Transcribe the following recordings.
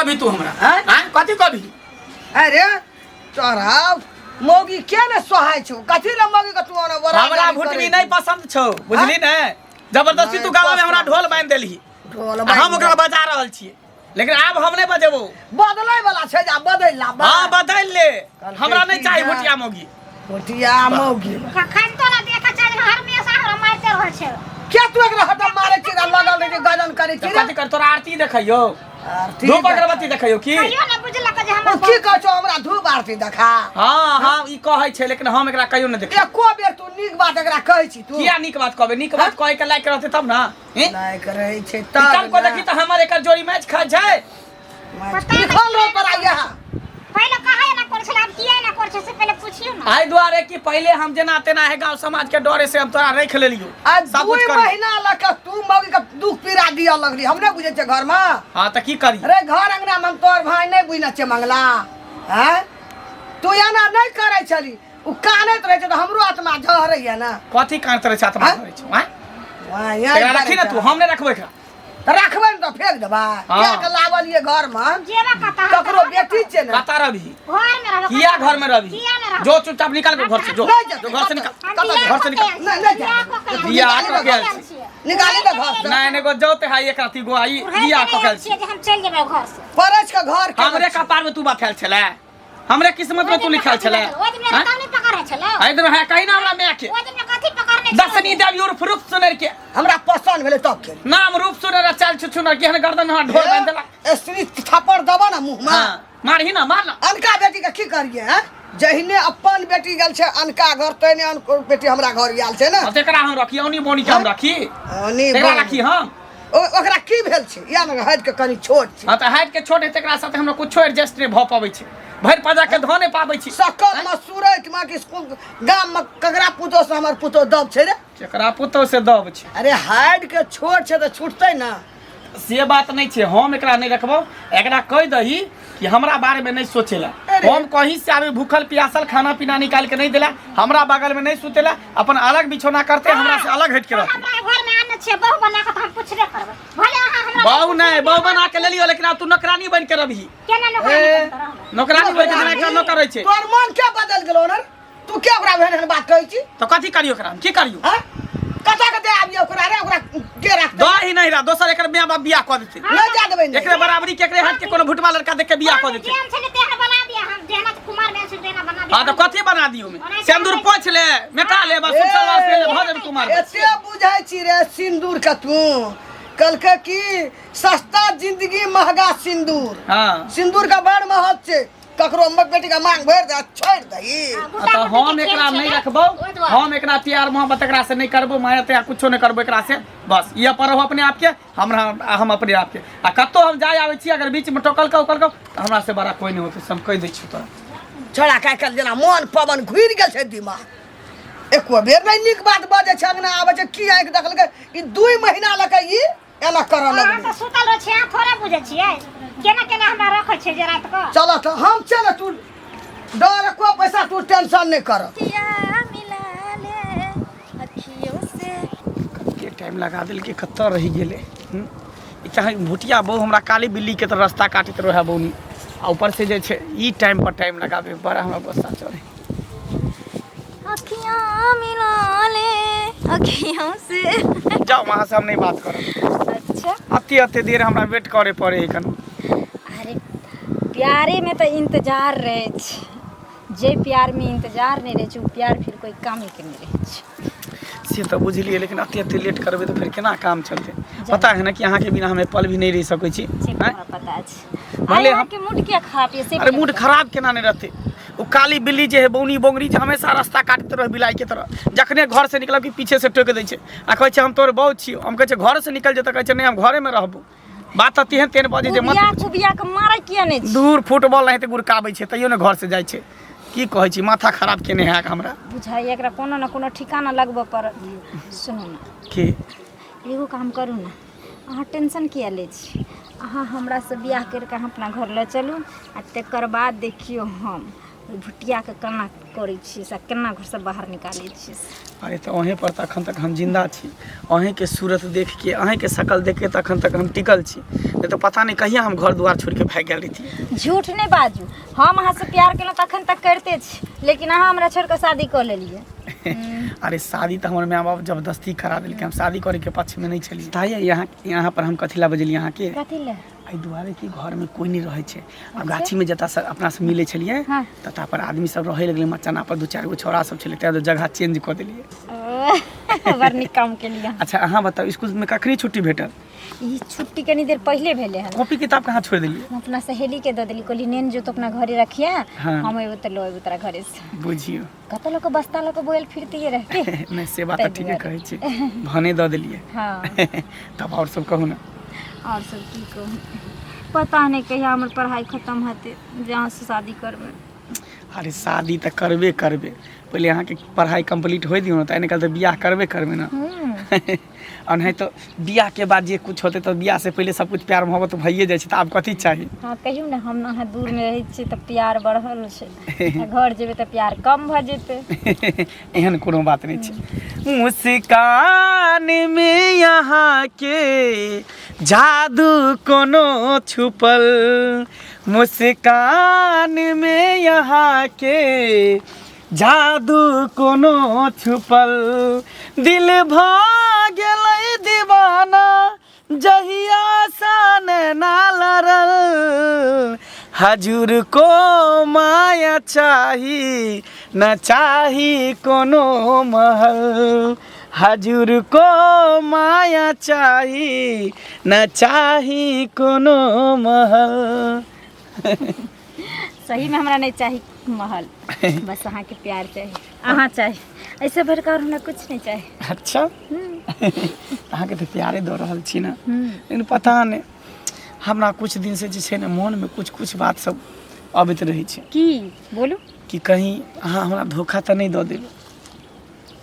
कहबी तू हमरा? आँय? आँय, कथी कहबी? अरे तोरा मौगी के ने सोहाय छौ? कथी ले मौगी के तू ओना बड़ा हमरा गाली भुटनी करै नहीं छी? पसंद छौ, बुझली ने? जबरदस्ती नहीं तू गाँव में हमरा पसंद। ढोल बांधि देलही ढोल आ बान्हि हम ओकरा बजा रहल छियै, लेकिन आब हम नहि बजेबो। बदलै वाला छै जे आब बदलि ला। हाँ, बदलि ले। कहलकै हमरा नहि की चाही जे- भुटिया मौगी। भुटिया मौगी। कखन तोरा देखै छै जे हमेशा हमरा मारिते रहै छै। के तू एकरा हटम मारै छी? लगल रहै छै, गजन करै छी तऽ रे। कथी कर, तोरा आरती देखैयौ? आरती धूप देख- अगरबत्ती देखैयौ की? कहियो ने बुझलक जे ओ हमर की कहै छौ हमरा धूप आरती देखा? हाँ हाँ, ई कहै छै, लेकिन हम एकरा कहियो नहि देखै। एको बेर तू नीक बात एकरा कहै छी तू? किया नीक बात कहबै? नीक बात कहै के लायक रहतै तब ने, हैं? लायक रहै छै तब तब को देखी तऽ हमर एकर जोड़ी मैच खाइ छै। लिखल रहो पर आइया। पहिले कहे ना करै छलै, आब किया ना करै छै से पहिले पुछियौ ने। एहि दुआरे कि पहिले हम जेना तेना है गाँव समाज के डरे से हम तोरा रख लेलियो। आ सब दुई कुछ करी। महीना लऽ के तू मौगी के दुख पीड़ा दिअ लगली, हम नहि बुझै छियै घरमे। हाँ, तऽ की करी? अरे घर अंगना में हम तोहर भाई नहीं बुझने छियै मंगला। हैं, तू एना नहीं करै छली। उ कानैत रहै छै तऽ हमरो आत्मा झहरैया ने। कथी कानैत रहै छै आत्मा? हाँ? झहरै छै, आँय? वाह, यार, एकरा रखी ने तू, हम नहि रखबै एकरा। तऽ रखबै ने तऽ फेंक देबै? हाँ। किया के लावलियै घरमे? जेबा कतऽ? ककरो बेटी छै ने। कतऽ रहबही? घर में रहबै। किया घर में रहबही? किया ने रहबै? जो चुपचाप निकाल के घर से, जो। नहि जेतै। जो घर से निकाल। हम कतऽ बियाह घर से कऽ के निकाल। आयल नहि, नहि छियै। बियाह कऽ के आयल बियाह छियै। कऽ के आयल छियै। निकाली दे घर से। नहि नहि गो जो ते है एक राति गो आई उड़ैत बियाह कऽ के आयल आयल छियै छी। जे हम चलि जेबै घर से। परस के घर के हमरे कपार में तू बाथल छलै, हमरे किस्मत में तू लिखल छलै। ओहि दिन हाँ? मेरा नहीं पकड़े छलै। एहि दिन है कहीं ना हमरा माय के। ओहि दिन कथी पकड़ने छलै? दसनी देवी उर्फ रूप सुनर के। हमरा पसंद भेलै तब खेली। नाम रूप सुनर आ चाल छुछुनर, केहन गर्दन में हमरा ढोल बांधि देलक। स्त्री थप्पड़ देबऽ ने मुँह में। हाँ, मारही ना, मार ना। अनका बेटी के की करिए हैं? जहिने अपन बेटी गेल छै अनका घर, तहिने अनको बेटी हमरा घर आयल छै ने। अब तेकरा हम रखी, औनी बोनी के हम रखी? औनी तेकरा बोनी। रखी हम? ओकरा की भेल छै? या ने हाइट के कनि छोट छै। हाँ, तऽ हाइट के छोट है, तेकरा साथे हमरा कुछो एडजस्ट नहि भऽ पाबै छै, भरि पाजा के धऽ नहि पाबै छी। सकल में सूरत में कि स्कूल गाम में ककरा पुतोह से हमर पुतोह दब छै रे? केकरा पुतोह से दब छै? अरे हाइट के छोट छै तऽ छूटतै ना। से बात नहि छै, हम एकरा नहि रखबो। एकरा कहि दही कि हमरा बारे में नहीं सोचेला। अरे। हम कहीं से आबे भूखल प्यासल, खाना पीना निकाल के नहीं देला, हमरा बगल में नहीं सुतेला, अपन अलग बिछौना करते, हमरा से अलग हट के रहते। हमरा घर में आने छै बहु बना के तऽ हम पुछबे करबै। भले अहाँ हमरा बहु नहीं, बहु बना के लेलियो, लेकिन आब तू नौकरानी बन के रहबही। केना नौकरानी बन के रहबै? नौकरानी बन के जेना एकटा नौकर रहै छै। तोहर मन के बदल गेलो ने? तू के ओकरा एहन एहन बात कहै छी? तऽ कथी करियो ओकरा, हम की करियो? हाँ? कतऽ के दे आबियै ओकरा रे? ओकरा के राखतै? दही नहीं रहा, दोसर एकर माय बाप बियाह कऽ देतै। नहि जा देबै नहि। एकरे बराबरी के एकरे हाथ के कोनो भुटवा लड़का देख के बियाह कऽ देतै। जेहन छलै तेहन बना दिअ, हम जेहना कुमार भेल छै तेहना बना दिअ। हाँ, तऽ कथी बना दियौ में? सिन्दूर पोछि ले, मेटा ले, बस सूट सलवार पहिर ले, भऽ जेबै कुमार। एते बुझै छी रे सिन्दूर के तू? कहलकै कि सस्ता जिंदगी महंगा सिन्दूर। हाँ। सिन्दूर के बड़ महत्व छै। ककरो हमर बेटी के मांग भरि दे छोड़ि दही। तऽ हम एकरा नहि रखबौ, हम एकरा प्यार मोहब्बत एकरा से नहि करबो, माया ताया कुछो नहि करबो एकरा से। बस ई अपन रहो अपने आप के, हमरा हम अपने आप के। आ कतौ हम जाय आबै छी, अगर बीच में टोकलकौ उकलकौ तऽ हमरा से बड़ा कोइ नहि होतै, से हम कहि दै छियौ तोरा। छोड़ा काल्हि काल्हि जेना मन पवन घुरि गेल छै दिमाग, एको बेर नहि नीक बात बजै छै। अंगना आबै छै की आँखि देखलकै ई 2 महीना लऽ के ई एना करऽ अहाँ लगलै। तऽ सुतल रहै छियै, अहाँ थोड़े बुझै छियै केना केना हमरा रखै छै जे राति कऽ। चल तऽ हम चल, तू डर एको पैसा तू टेंशन नहि कर। किया मिला ले अखियों से। कते टाइम लगा देलकै, कतऽ रहि गेलै? हूँ? ई चाहे भुटिया बहु हमरा काली बिल्ली के तऽ रास्ता काटैत रहै बौनी, आ ऊपर से जे छै ई टाइम पर टाइम लगाबे, बड़ा हमरा गुस्सा चढ़े। अखियाँ मिला ले अखियों से। जाओ वहाँ से, हम नहीं बात करब। अच्छा। अते अते देर हमरा वेट करे पड़े है कन। अरे प्यारे में तो इंतजार रहे छै, जे प्यार में इंतजार नहीं रहे छै उ प्यार फिर कोई काम के नहीं रहे छै। से तऽ बुझलियै, लेकिन अते अते लेट करबै तऽ फेर केना काम चलतै? पता है ना कि अहाँके बिना हम एक पल भी नहीं रहि सकै छी। से आँय? हमरा पता छै। भले अरे हम- अहाँके मूड किया खराब ये से? अरे मूड खराब केना नहीं रहते? वो काली बिल्ली जे है बौनी बोंगरी जे हमेशा रास्ता काटते रहे बिलाई के तरह, जखने घर से निकलब कि पीछे से टोकि दै छै आ कहै छै हम तोर बहू छियौ। हम कहै छै घर से निकल जेतै, कहै छै नहि हम घरे में रहबो। बात तऽ तेहन तेहन बजै छै मत कुबिया कुबिया के मारै किया नहि छी? दूर फुटबॉल नहीं तऽ गुड़काबै छै तैयो ने घर से जाइ छै। की कहै छी, माथा खराब केने है हमरा। बुझाइए एकरा कोनो ने कोनो ठिकाना लगबऽ पड़त। सुनू ने। की? एगो काम करू ने, अहाँ टेंशन किया लै छी? अहाँ हमरासँ बियाह करि कऽ अहाँ अपना घर लऽ चलू आ तकर बाद देखियौ हम ओहि भुटियाके केना करै छियै से केना घरसँ बाहर निकालै छियै से। अरे तऽ अहें पर तऽ अखन तक हम जिन्दा छी अहेंके सूरत देखके अहेंके शकल देखके तऽ अखन तक हम टिकल छी नहि तऽ पता नहि कहिया हम घर दुआर छोड़िके भागि गेल रहितियै झूठ नहि बाजू हम अहाँसँ प्यार केलहुँ तखन तक करिते छी लेकिन अहाँ हमरा छोड़ि कऽ शादी कऽ लेलियै अरे शादी तऽ हमर माय बाप जबरदस्ती करा देलकै हम शादी करैके पक्षमे नहि छलियै ताहि यहाँ यहाँ पर हम कथी लए बजलियै अहाँके कथी लए एहि दुआरे कि घरमे कोइ नहि रहै छै आ गाछीमे जतऽ से अपना सब मिलै छलियै हाँ। ततऽ पर आदमी सब रहै लगलै मचाना पर दू चारि गो छौड़ा सब छलै ताहि दुआरे जगह चेंज कऽ देलियै बड़ नीक काम केलियै अच्छा अहाँ बताउ इसकुलमे कखनी छुट्टी भेटल ई छुट्टी कनी देर पहिले भेलै हन कॉपी किताब कहाँ छोड़ि देलियै हम अपना सहेली के दऽ देली कहली नेन जो तो अपना घरे रखिए हाँ। हम अयबो तऽ लऽ अयबो तोरा घरे से बुझियौ कतऽ लोक बस्ता लऽ कऽ बोयल फिरतियै रह के नहि से बात तऽ ताहि ठीके दुआरे। कहै छी भने दऽ देलियै हाँ तब आओर सब कहू ने आओर सब की कहू पता नहि कहिया हमर पढ़ाइ खतम हेतै जे अहाँसँ शादी करबै अरे शादी तऽ करबे करबै पहिले अहाँके पढ़ाइ कम्प्लीट होइ दियौ ने तऽ निकाल तऽ बियाह करबे करबै ने आओर नहि तऽ बियाहके बाद जे कुछ होतै तऽ बियाहसँ पहिले सब कुछ प्यार मोहब्बत भइए जाइ छै तऽ आब कथी चाही हँ कहियौ ने हम अहाँ दूरमे रहै छियै तऽ प्यार बढ़ल छै आ घर जेबै तऽ प्यार कम भऽ जेतै एहन कोनो बात नहि छै मुस्कान मे अहाँके जादू कोनो छुपल मुस्कान मे अहाँके जादू कोनो छुपल दिल भऽ गेलै दीवाना जहिया सन ना लड़ल हजूर को माया चाही न चाही कोनो महल हजूर को माया चाही न चाही कोनो महल सहीमे हमरा नहि चाही महल बस अहाँके प्यार चाही अहाँ चाही ऐसे बढ़िकऽ आओर हमरा कुछ नहि चाही अच्छा अहाँके तऽ प्यारे दऽ रहल छी ने लेकिन पता नहि हमरा कुछ दिनसँ जे छै ने मोनमे कुछ कुछ बात सब अबैत रहै छै की बोलू कि कहीं अहाँ हमरा धोखा तऽ नहि दऽ देबै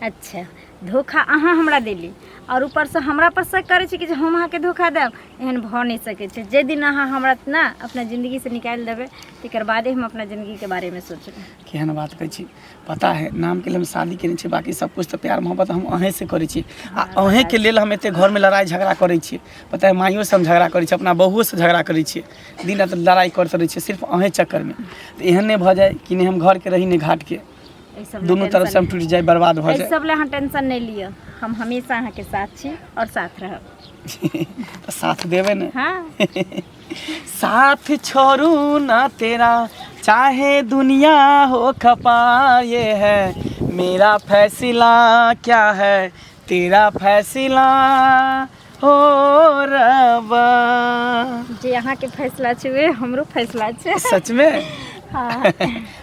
अच्छा धोखा अहाँ हमरा देली आओर ऊपरसँ हमरा पर शक करै छी कि जे हम अहाँके धोखा देब एहन भऽ नहि सकै छै जाहि दिन अहाँ हमरा ने अपना जिन्दगीसँ निकालि देबै तकर बादे हम अपना जिन्दगीके बारेमे सोचबै केहन बात कहै छी पता है नामके लेल हम शादी केने छी बाकी सब कुछ तऽ प्यार मोहब्बत हम अहेँसँ करै छी आ अहेँके लेल हम एते घरमे लड़ाइ झगड़ा करै छी पता है माइयोसँ हम झगड़ा करै छी अपना बहुओसँ झगड़ा करै छियै दिन राति लड़ाइ करैत रहै छियै सिर्फ अहेँ चक्करमे तऽ एहन नहि भऽ जाय कि नहि हम घरके रही नहि घाटके एहि सब लए दुनू तरफसँ हम टेंशन टूटि जाय बर्बाद भऽ एहि जाय सब लए अहाँ टेंशन नहि लिअ हम हमेशा अहाँके साथ छी आओर साथ रहब तऽ साथ देबै ने हाँ साथ छोड़ू ना तेरा चाहे दुनिया हो खपा ये है मेरा फैसला क्या है तेरा फैसला हो रबा जे अहाँके फैसला छै उहे हमरो फैसला छै सच में हाँ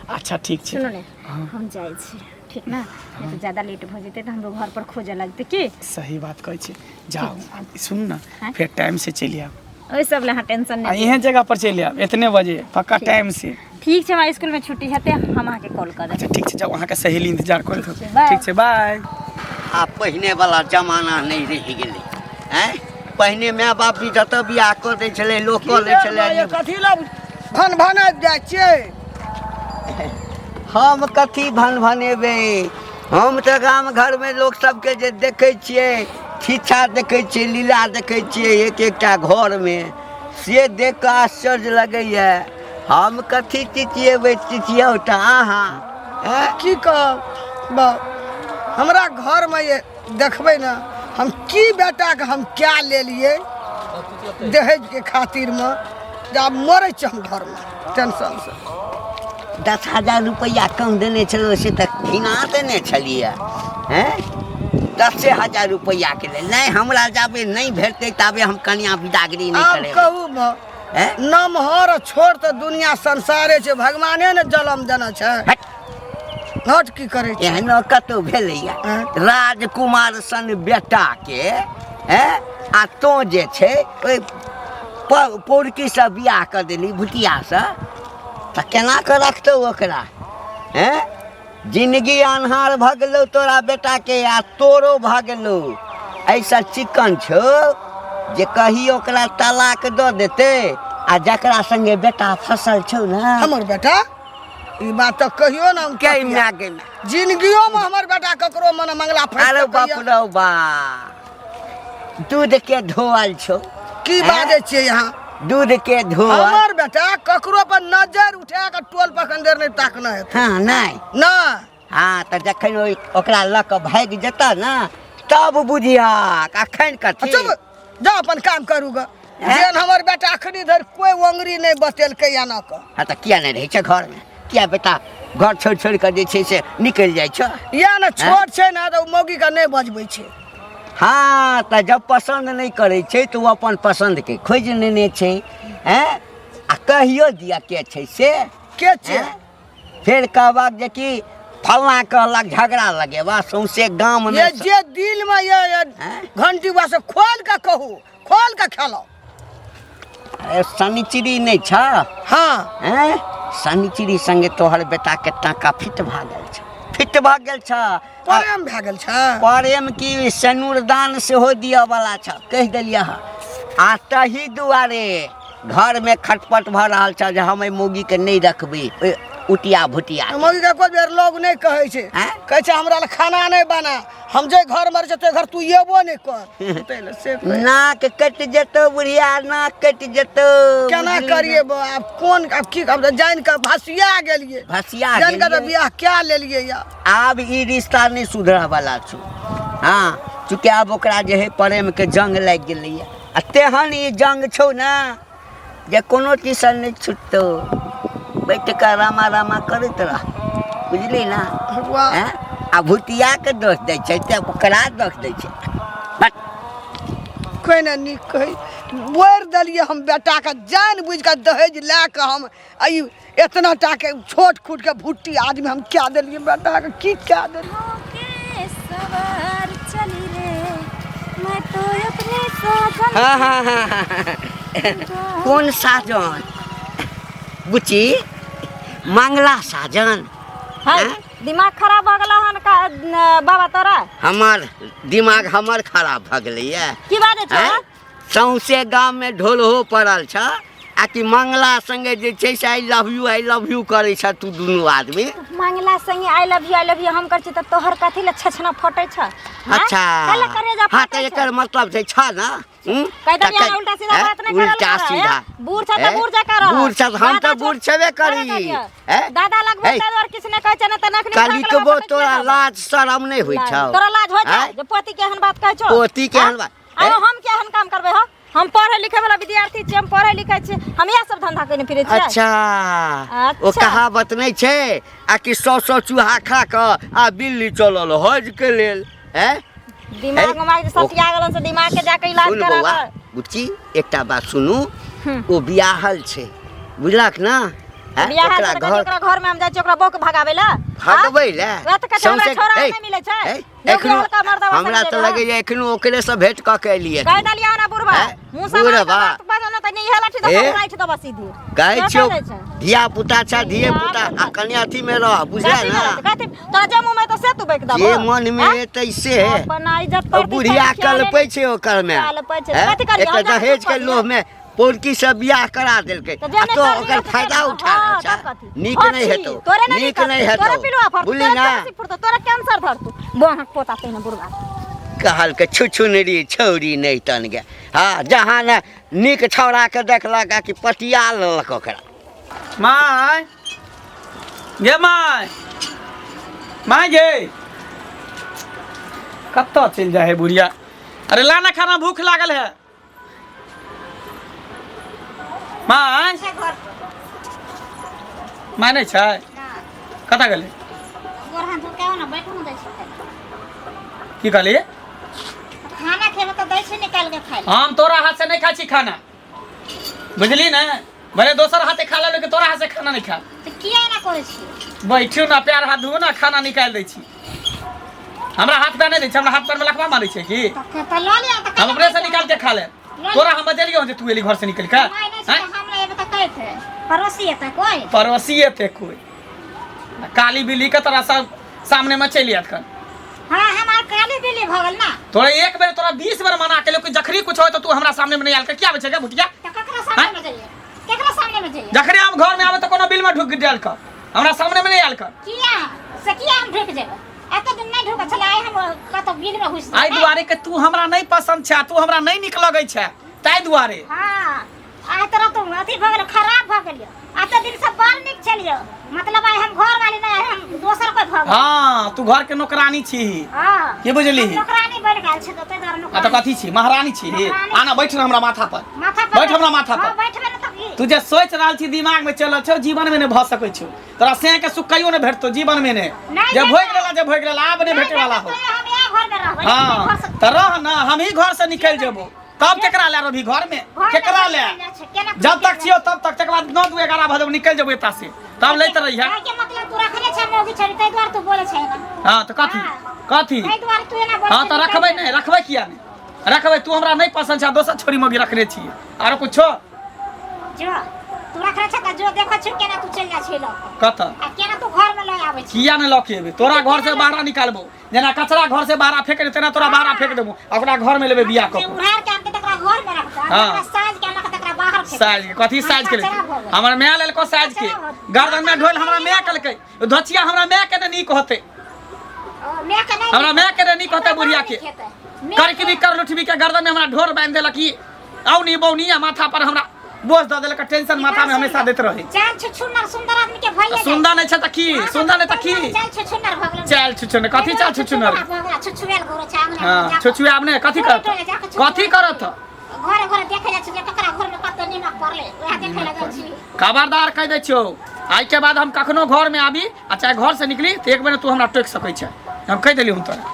अच्छा ठीक छै सुनू ने हम जाइ छी ठीक ने नहि तऽ ज्यादा लेट भऽ जेतै तऽ हमरो घर पर खोजऽ लगतै की सही बात कहै छी जाउ आब सुनू ने हाँ? फेर टाइम से चलि आयब ओहि सब लए अहाँ टेंशन आ नहि एहन जगह पर चलि आयब एतने बजे पक्का टाइम से ठीक छै हमरा स्कूलमे छुट्टी हेतै हम अहाँके कॉल कऽ देब अच्छा ठीक छै जाउ अहाँके सहेली इंतजार करैत होत छै, बाय। ठीक छै बाय आब पहिने वाला जमाना नहि रहि गेलै आँय पहिने माय बाप भी जतऽ बियाह कऽ दै छलै लोक कऽ लै छलै कथी लए भन भना जाइ छियै हम कथी भन भनेबै हम तऽ गाम घरमे लोक सबके जे देखै छियै छिच्छा देखै छियै लीला देखै छियै एक एकटा घरमे से देख कऽ आश्चर्य लगैए हम कथी चिचियेबै चिचियौ तऽ अहाँ आँय? की कहब बाप हमरा घरमे ये देखबै ने हम की बेटाके हम क्या लेलियै दहेजके खातिरमे जे आब मरै छी हम घरमे टेंशनसँ 10,000 रुपैआ कम देने छलहुँ से तऽ घिना देने छलियै हैं 10,000 रुपैआके लेल नहि हमरा जाबे नहि भेटतै ताबे हम कनिया बिदागरी नहि आब करेबै कहू माँ हैं? नमहर छोड़ तऽ दुनिया संसारे छै भगवाने ने जलम देने छै हट। हट की करै छै एहनो कतहु भेलैया हैं? राजकुमार सन बेटाके हैं आ तोँ जे छै ओहि पौरकीसँ बियाह कऽ देली भुतियासँ तऽ केना कऽ रखतौ ओकरा हैं जिनगी अन्हार भऽ गेलौ तोरा बेटाके आ तोरो भऽ गेलौ एहिसँ चिकन छौ जे कही ओकरा तलाक दऽ देतै आ जकरा संगे बेटा फसल छौ ने हमर बेटा ई बात तऽ कहियो ना हम गे माय गे माय। जिंदगियो में हमर बेटा ककरो मन मंगला फैस अरे बाप सकैया। रे बा दूध के धोअल छौ की हैं? बाजै छियै यहाँ दूध के धोअल हमर बेटा ककरो पर नजर उठा के टोल पर देर नहीं ताकना है हाँ नहि ना हाँ तऽ जखन ओहि ओकरा लऽ कऽ भागि जेतऽ ने तब बुझिहक अखन कथी चुप जा अपन काम करू ग हैं? जेन हमर बेटा अखनी धरि कोई ओंगरी नहीं बतेलकै या ना कऽ हाँ तऽ किया नहि रहै छै घरमे किया बेटा घर छोड़ि छोड़ि कऽ जे छै से निकलि जाइ छै या ने छोट छै ने तऽ ओ मौगी के नहि बजबै छै हाँ तऽ जब पसन्द नहि करै छै तऽ ओ अपन पसन्दके खोजि लेने छै हैं आ कहियो दिअ के छै से के छै हैं? फेर कहबाक जे कि फल्लाँ कहलक झगड़ा लगेबा सौंसे गाममे ये जे दिल में ये ये हैं? घंटी बा से खोल के कहू खोल के खेलो अरे शनिचरी नहि छ हाँ हैं शनिचरी संगे तोहर बेटाके टाका फिट भऽ गेल छ फिट भऽ गेल छ आ प्रेम भए गेल छै प्रेम की सेनुरदान सेहो दिअ वाला छ कहि देलियै हँ आ तही दुआरे घरमे खटपट भऽ रहल छ जे हम एहि मौगीके नहि रखबै ओहि उटिया भुटिया के। मौगी के कोई बेर लोग नहीं कहै छै हैं? कहै छै हमरा लए खाना नहीं बना हम जे घर मर जेतै घर तू एबो नहीं कर ताहि लए से कहै। नाक कटि जेतौ बुढ़िया नाक कटि जेतौ केना बुझली करिए बा आब कोन आब की आब तऽ जानि कऽ भसिया गेलियै भसिया जानि कऽ तऽ गेलियै। बियाह कए लेलियै या आब ई रिश्ता नहि सुधरऽ वाला छौ हँ चूँकि आब ओकरा जे है प्रेमके जंग लागि गेलैए आ तेहन ई जंग छौ ने जे कोनो चीजसँ नहि छुटतौ बैठ कऽ रामा रामा करैत रह बुझली ने वाह हैं? आ भुतियाके दोष दै छै तऽ ओकरा दोष दै छै बट कोइ ने नीक कहै बोरि देलियै हम बेटाके जानि बुझि कऽ दहेज लए कऽ हम एहि इतना टाके छोट खूटके भुट्टी आदमी हम कए देलियै बेटाके की कए देलियै सवार चली रे मैं तो अपने साजन हाँ हाँ हाँ हाँ कोन साजन बुची मंगला साजन है दिमाग खराब भऽ गेला हन का बाबा तोरा हमर दिमाग हमर खराब भऽ गेलैए की बाजै छौ आँय? सौंसे गाममे ढोलहो पड़ल छ आ कि मंगला संगे जे छै से I love you I love you करै छ तू दुनू आदमी मंगला संगे I love you I love you हम करै छी तऽ तोहर कथी लए छछना फटै छ अच्छा काहे करेजा हाँ फटै तऽ छ एकर मतलब छै छ ने हूँ? कहि देलियै तऽ उल्टा सीधा हैं? बात नहि करल उल्टा कर, सीधा हैं? बूढ़ छ तऽ हैं? बूढ़ जकाँ रह बूढ़ छ तऽ हम दादा तऽ बूढ़ छेबे करी दादा कहियो। हैं? दादा लग हे, ताहि दुआरे किछु नहि कहै छै ने तऽ नखनी फाँक कलिकबो लेबऽ पड़ै तोरा छै। लाज शरम नहि होइ छौ तोरा लाज होइ छै हैं? जे पोती के एहन बात कहै छौ पोती के एहन बात आरो हम के एहन काम करबै हो हम पढ़े लिखे वाला विद्यार्थी छियै हम पढ़े लिखे छियै हम इएह सब धंधा केने फिरै छियै अच्छा ओ अच्छा। कहावत नहि छै आ कि सौ सौ चूहा खा कऽ आ बिल्ली चलल हज के लेल हैं दिमाग हे, उमाग जे सटिया गेलन से दिमाग के जाके इलाज सुन बौआ कराबऽ बुच्ची एकटा बात सुनू ओ बियाहल छै बुझलक ने हैं? बियाह ओकरा घर घर ओकरा घर में हम जाइ छियै ओकरा बौक भगाबै लए भगबै लए वएह तऽ कहै छै, हमरा सौंसे- छौड़ा हे, नहि मिलै छै। हे, नौकरी एखनो हल्का मर्दवा हमरा संगे तऽ जेबै। लगैया एखनो ओकरे से भेंट कऽ के एलियै कहि देलियै ना बुढ़बा हैं? मुँह से मारि कऽ बुढ़बा। बात बाजो ना तऽ नहि इहे लाठी दऽ हे? राखि देबऽ सीधे कहै से छियौ कहि दै छै। धिया पुता छ धिये पुता आ कनि अथी मे रह बुझले कथी ना में रहतै? कथी तोरा जे मुँह में तऽ से तू बकि देबो जे मन मे हैं? एतै से अपन इज्जत ओ प्रतिष्ठा बुढ़िया के ख्याल कलपै छै ओकर मे कलपै छै। हैं? कथी करियै? एक हम तऽ जाके दहेज चुप के कऽ लोभ में पौरकी से बियाह करा देलकै तऽ जे आ नहि तो करबिही ओकर तऽ फायदा हँ, उठा रहल तब छै कथी? नीक हँ, नहि छी, हेतौ तोरे नहि नीक नीक नहि हेतौ। तोरे हेतौ पिलुआ फड़तौ, बुझली तोरे ना तुलसी फुरतौ, तोरे कैंसर धरतौ। बहक पोता तहिना बुढ़बा। कहलकै छुछुनरी छौरी नहि तन गे हँ जहाँ ने नीक छौड़ाके देखलक आ कि पटिया लेलक ओकरा माय गे माय माय गे कतऽ चलि जाइ है बुढ़िया अरे लाना खाना भूख लागल है माय माय नहि छै कतऽ गेलै गोर हाथ धो के आउ ने बैठू ने दै छी खाइ लए। की कहलियै खाना खेबै तऽ दै छी निकालि के खाइ लए। हम तोरा हाथ से नहीं खाइ छी खाना बुझली ने भले दोसर हाथे खा लेकिन तोरा हाथ से खाना नहीं खा तऽ किया एना करै छी बैठू ना पैर हाथ धो ना खाना निकालि दै छी हमरा हाथ पैर नहि दै छै हमरा हाथ पैर में लखवा मारै छै की तऽ तऽ लऽ लिअ तऽ हम अपने से निकाल के खा ले तोरा हम बतेलियो जे तू एली घर से निकल के माय नहि छै हैं? तऽ हमरा एबै तऽ कहतै पड़ोसी एतै कोइ पड़ोसी एते कोई काली बिल्ली के तोरा सब सामने में चलि आयत खन हाँ हमार काली बिल्ली भऽ गेल ना तोरा एक बेर तोरा 20 बेर मना केलियो कि जखनी कुछ होय तो तू हमरा सामने में नहीं आयल के की आबै छै गे भुटिया तऽ ककरा सामने में जइए केकरा सामने में जइए जखनी हम घर में आबै तो कोनो बिल में ढुक डाल के हमरा सामने में नहीं आयल कर। किया से किया हम ढुक जेबै? एते दिन नहि ढुकल छलै, आइ हम कतौ बिल में घुसि एहि दुआरे के तू हमरा नहीं पसंद छै, तू हमरा नहीं नीक लगै छै, ताहि दुआरे। हाँ, आइ तोरा तू अथी भऽ गेलो, खराब भऽ गेलियो। एते दिन से बड़ नीक छलियो, मतलब आइ हम घर वाली नहि, आइ हम दोसर कोइ भऽ गेल। हाँ, तू घर के नौकरानी छी। हाँ। की बुझली? हम नौकरानी बनि गेल छी तऽ ताहि दुआरे आ तऽ नौकरानी। कथी छी? महारानी छी? नौकरानी। आना बैठ ना हमरा माथा पर। माथा पर बैठ हमरा माथा पर। हाँ, बैठबे ने तऽ की? तू जे सोच रहल छी दिमाग में चलल छौ, जीवन में नहीं भऽ सकै छौ। तोरा सैं के सुख कहियो नहीं भेटतौ जीवन में नहीं। नहीं जे भेटत। भोगि लेला, जे भोगि लेला, आब नहीं भेटे वाला हो। नहीं भेटत, हम इएह घर में रहबै। हाँ, घर से- तऽ रह ना, हम ही घर से निकलि जेबो। तब केकरा ले रहबी घर में? घर में केकरा ले? निकलि जाइ छै, केना तू जब तक निकलि छियो तब तक, तकर बाद 9 2 11 भऽ जेबो, निकलि जेबो एतऽ से, तब लैत रहिहे। जाइ के मतलब तू रखने छै मौगी छड़ी, ताहि दुआरे तू बोलै छै एना। हाँ तऽ कथी? हाँ। कथी? ताहि दुआरे तू एना बोलै हाँ छै, तऽ निकलि रखबै जा। नहि, रखबै किया नहि? रखबै। तू हमरा नहि पसंद छै, दोसर छोरी मौगी रखने छियै, आरो कुछो? जो तू रखने छै तऽ जो देखै छियौ केना तू चलि जाइ छै लऽ कऽ। कतऽ? आ केना तू घर में लऽ आबै छी? किया नहि लऽ के एबै? तोरा घर से बाहर निकालबो, जेना कचरा घर से बाहर फेंक तेना तोरा बाहर फेंक देबो, आ ओकरा घर में लेबै बियाह कऽ जे कऽ। उधार के आनतै तकरा घर में रखतै, आ हाँ। जकरा साइज के अनलक तकरा बाहर फेंक। साइज के कथी? साइज के कचरा भऽ गेल। हमर माय लेलको साइज के कचरा भऽ गेल। गर्दन में ढोल हमरा माय कलकै, धोचिया हमरा माय के ने नीक होते। ओ, माय के नहि। हमरा माय के ने नीक होते। एकरा बुढ़िया बाहर के नहि खेतै। माय करकी भी कर लुठबी के गर्दन में हमरा ढोर बांधि देलक, ई औनी बौनी, आ माथा पर हमरा बोझ दऽ देलक। टेंशन माथा में हमेशा दैत रहे। चाल छुछुन्नर सुंदर आदमी के भइए जाइ। सुंदर नहि छै तऽ की? सुंदर नहि तऽ की? चाल छुछुन्नर भऽ गेलै। चाल छुछुन्नर कथी? चाल छुछुन्नर भऽ गेलै, छुछुएल घुरै छै आंगना। हाँ, छुछुआब नहि। कथी करत? कथी करत? घरे घरे देखे जाइ छै जे ककरा घर में कते नीमक पड़लै, वएह देखे लए जाइ छी। खबरदार, कहि दै छियौ, आइके बाद हम कखनो घरमे आबी आ चाहे घर से निकली तऽ एक बेर तू हमरा टोकि सकै छै, हम कहि देलियौ। हम तोरा